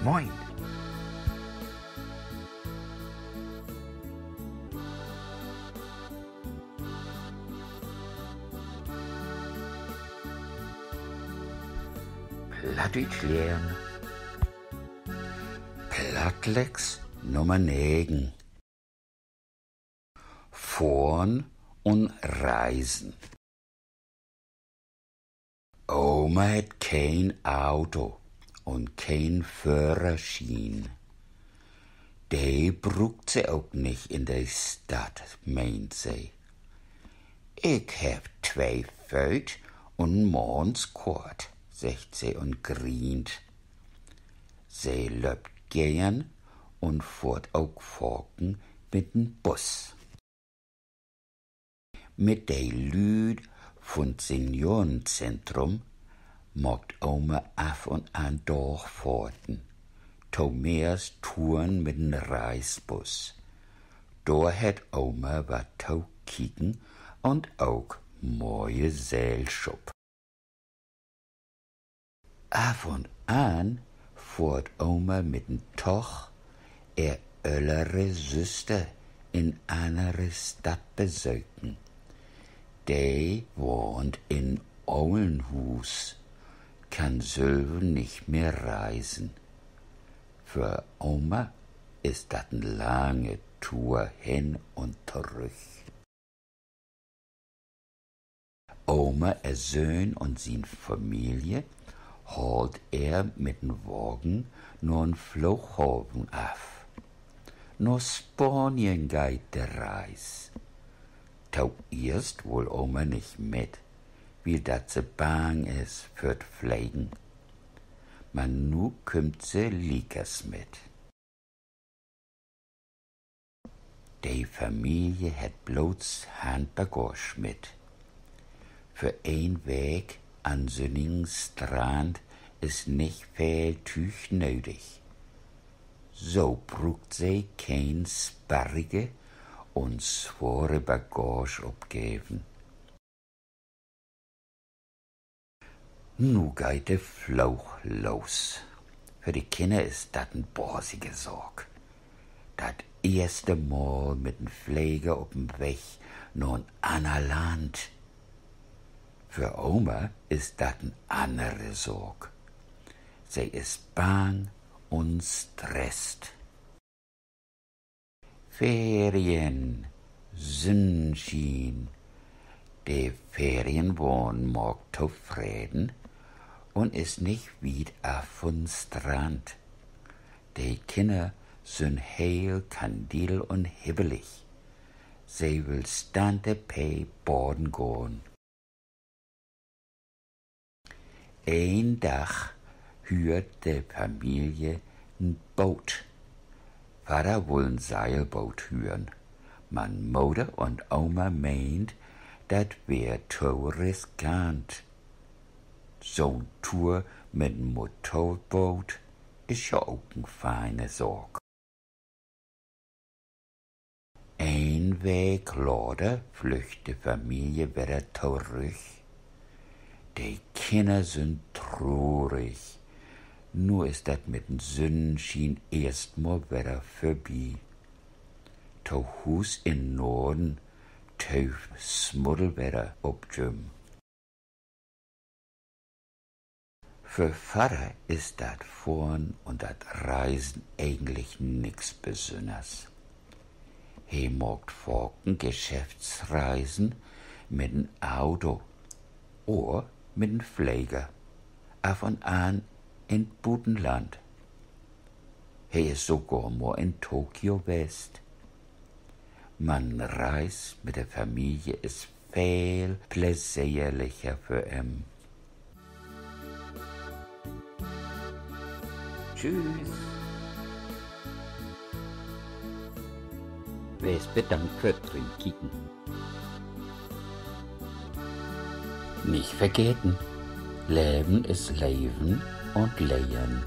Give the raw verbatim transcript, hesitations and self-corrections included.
Moin. Plattdüütsch lehren. Plattlex Nummer negen. Fohren un Reisen. Oma hett keen Auto un keen Föhrerschien. De bruukt se ok nich in de Stadt, meent se. Ik heff twee Fööt un Maandskoort, seggt se un grient. Se löppt geern un fohrt ok faken mit den Bus. Mit de Lüüd vun't Seniorenzentrum maakt Oma af un an Daagfohrten, tomeist Touren mit den Reisbus. Dor hett Oma wat to kieken un ok moie Sellschop. Af un an fohrt Oma mit den Tog ehr öllere Süster in annere Stadt besöken. De wahnt in Olenhuus, kann sülven nich mehr reisen. För Oma is dat en lange Tour hen un torüch. Oma ehr Söhn un sien Familie haalt ehr mit den Wagen na'n Flooghaven af. Na Spanien geiht de Reis. Toeerst wull Oma nich mit, wiel dat se bang is för't Flegen. Man nu kümmt se liekers mit. De Familie hett blots Handbagage mit. För een Week an sünnigen Strand is nich veel Tüüg nödig. So bruukt se keen sparrige un swore Bagage opgeven. Nu geiht de Floog los. För de Kinner is dat en basige Saak. Dat eerste Mal mit en Fleger op en Weg na en anner Land. För Oma is dat en annere Saak. Se is bang un stresst. Ferien, Sünnschien. De Ferienwahn maakt tofreden un is nich wiet af vun'n Strand. De Kinner sünd heel kandidel un hibbelig. Se wüllt stantepee baden gahn. Een Dag hüürt de Familie en Boot. Vadder wull en Seilboot hüren, man Moder un Oma meent, dat weer to riskant. So'n Tour mit en Motorboot is ja ok en feine Saak. Een Week later flüggt de Familie wedder torüch. De Kinner sünd trurig. Nu is dat mit den Sünnschien eerstmal wedder vörbi. To Huus in Norden töövt Smuddelwedder op jüm. För Vadder is dat Fohren un dat Reisen egentlich nix Besünners. He maakt faken Geschäftsreisen mit en Auto or mit en Fleger, af un an in't Butenland. He is sogor mal in Tokio west. Man Reis mit de Familie is veel pläseerlicher för em. Tschüss. Wees bedankt för't Rinkieken. Nich vergeten: Leven is Leven un Lehren.